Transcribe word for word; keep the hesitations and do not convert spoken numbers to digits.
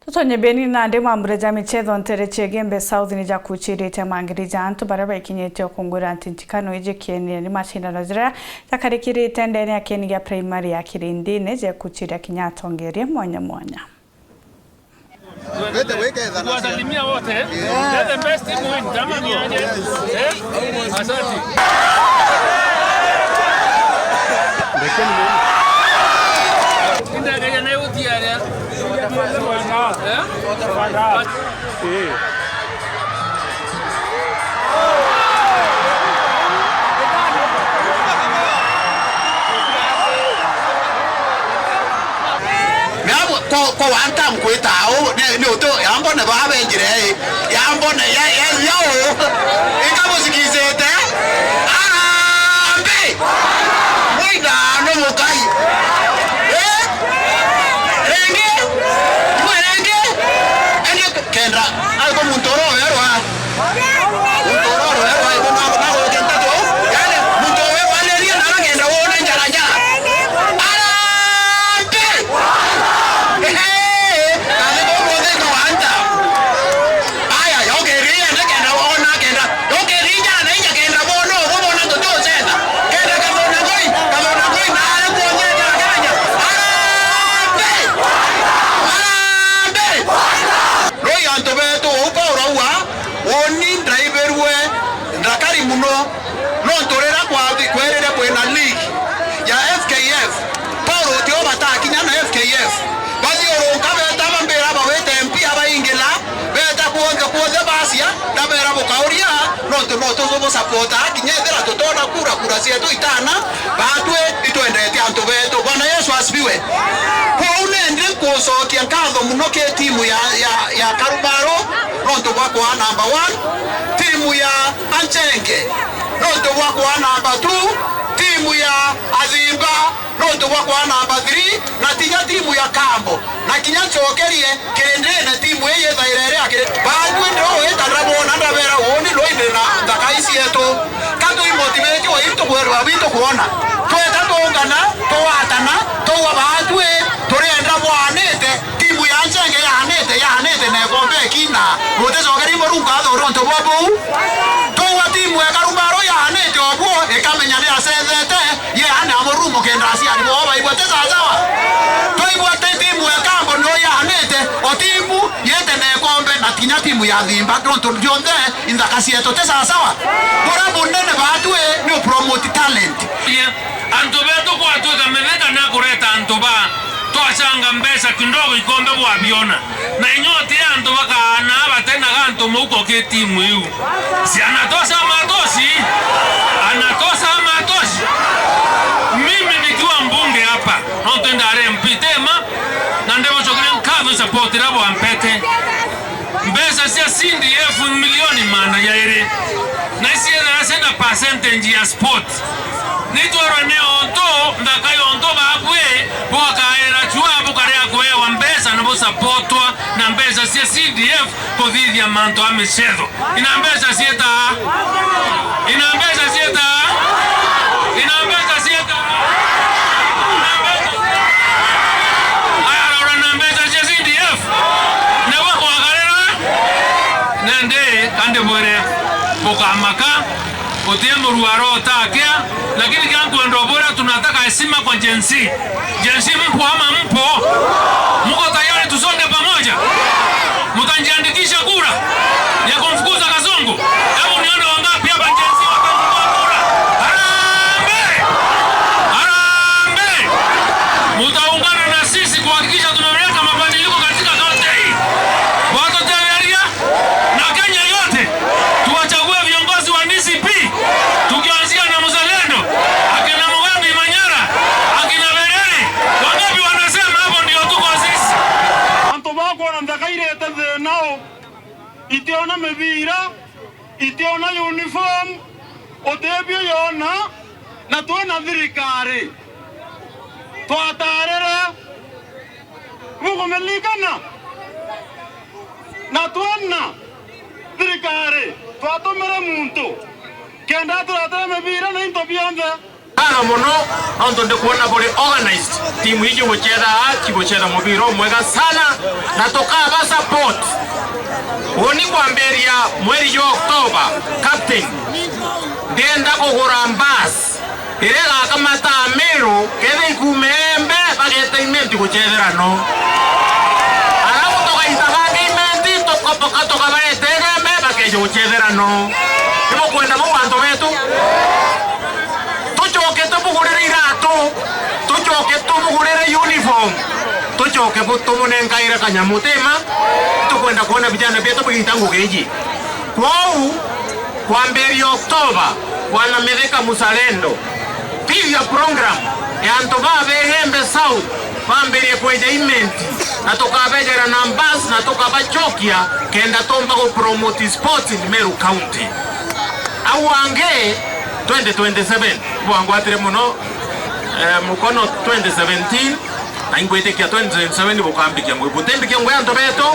Tutonye beni nandi mambura ja michetho ntere cia Igembe South ni jakuchirite mangiri ja antu baria baikinyite ukungwira nti ntikano iji kienire ni mashindano jaria jakarikirite ndene ya kieni gia primary ya Kirindine jekuchiria kinya atongeria mwanya mwanya. Tuwasalimia wote. Let the best team win. Kama ni aje? Eh? Asante. Ndagenya na gutiaria. Eh? Eh. Kwa, kwa one time kwita au, ni, ni utu, yambone babenjire, eh. Yambone, ya, ya, ya u. Ikamusikizite. Arambe! Mwina no mukai. Eh? Ringi? Mwe ringi? Enge kenda, aiko muntu oro werwa. Muntu oro werwa, aiko na, na gukenta tu. Yani, muntu oro werwa, neria na kenda wone njara njara. Arambe! Ehe! Kathi bobo thika wanta. Aya, yokeri ene kenda wona kenda. Yokeri njara na inya kenda bono, bo bona tuti ucetha. Kenda kathona ngoi, kathona ngoi na are kuonye njara kanya. Arambe! Arambe! Roi antu betu, uu Paulo auga, uni ndaibirue ndakari muno. Nontu riria kwathi-, kwerire kwina league ya F K F, Paulo utio batakinya na F K F. Bathiurunka beta bambira bawite M P abaingila, beta kuonthe kuonthe bacia, ndabera bukauria, nontu no tubusapotaa kinya ethira tutona kura, kura cietu itana, batwi itwendete antu betu. Bwana Yesu asifiwe. Kwou nindi nkucokia nkatho muno ki timu ya, ya, ya Karumaro, nontu bwa kwaa number one, timu ya Anchenge, nontu bwa kwaa number two, timu ya Athimba, nontu bwa kwaa number three, na tinya timu ya Kambo. Na kinya ncokerie kirindine, timu ii yithaira iri akiri. Baatwi ndi uu ita ndabona, ndabera uuni rwai ndi na nthaka ii cietu. Ka twi motivate wa into kwerwa bintu kwona. Tweta tuungana, tugwatana, tugwa baatwi turienda bwaanite. Timu ya Nchenge yaanite, yaanite na ikombe ikina. Muticokeri Murungu nkatho nontu bwa buu. Tugwa timu ya Karumaro yaanite o bwo, ikamenya ni acethete, yeane a Murungu kenda aciari boo baigua ti sawasawa. Twaigua ti timu ya Kambo nio yaanite, o timu yete na ikombe na kinya timu ya Thimba, nontu jonthe inthaka cietu ti sawasawa. Bura bunene baatwi ni upromote talent. Antu betu kwatwika mitheka na kureta antu ba twacanga mbeca kidogo ikombe bwabiona. Na inyuti antu bakaana batena gantu muhuko ki timu iu. Si anatosa matosi? Anatosa matosi? Mimi nikiwa mbunge hapa, nontu ndari M P tema, na ndimucokire nkatho support iria bwampete. Mbeca cia C D F milioni magana jairi. Na iciethera ciina percentage ya sport. Nitwerwe ni ontu nthaka yontu babwi bwakaira chua bukaria kuewa mbeca na busapotwa na mbeca cia C D F kuthithia mantu a micetho. Ina mbeca cieta? Ina mbeca cieta? Ina mbeca cieta? Ina mbeca cieta? Aya, rora na mbeca cia C D F. Nabo kwagarira? Nende kandi bwire bukamaka. Utie muruaro utakia, lakini kila mtu ndo bora, tunataka heshima kwa Gen Z. Gen Z mpo ama mpo? Mko tayari tusonge pamoja? Mtajiandikisha kura ya kumfukuza Kasongo? Hebu nione wangapi hapa Gen Z watamchukua kura. Harambee! Harambee! Mtaungana na sisi kuhakikisha tunaleta mabadiliko katika kaunti hii. Watoto wa Yariga na Kenya yote, tuwachague viongozi wa D C P, tukianzia na Mzalendo, akina Mugambi Manyara, akina Bereri. Wangapi wanasema hapo ndio tuko sisi? Antu bakwona nthaka irete thina u, itiona mibira, itiona uniform, utibio yona, na twina thirikari. Twatarire, bukumiririkana? Na twona thirikari, twatumire muntu kenda aturetera mibira na into bionthe. Ngatho mono, nontu ndikwona buri organized. Timu iji gucetha, cigucetha mubira umwega sana, na tukaba support. Uni kwambiria mweri jwa October, captain, ndienda kugura mbasi iria igakamata Meru, kethira ikuuma Igembe, bageeta Imenti gucethera no. Arabu tugaita bangi Imenti, tukoboka tukabareeta Igembe, bakeeja gucethera no. Ibukwenda bau antu betu? Tucoke tubugurire iratu, tucoke tubugurire uniform, tucoke bu-, tumunenkaire kanyamu, tima? Tukwenda kwona vijana bietu bigiita ngugi iji. Kwou, kwambiria October, bwana Mithika Musalendo, thithia program ya antu ba Igembe South bambirie kweja Imenti, na tukabejera na mbasi na tukabacokia kenda tumba gu promote sports in Meru County. Au angi twenty twenty-seven bwangwatire mono, eh, mukono twenty seventeen, na ingwitikia twenty twenty-seven bukambikia ngui. Butimbikia ngui antu betu.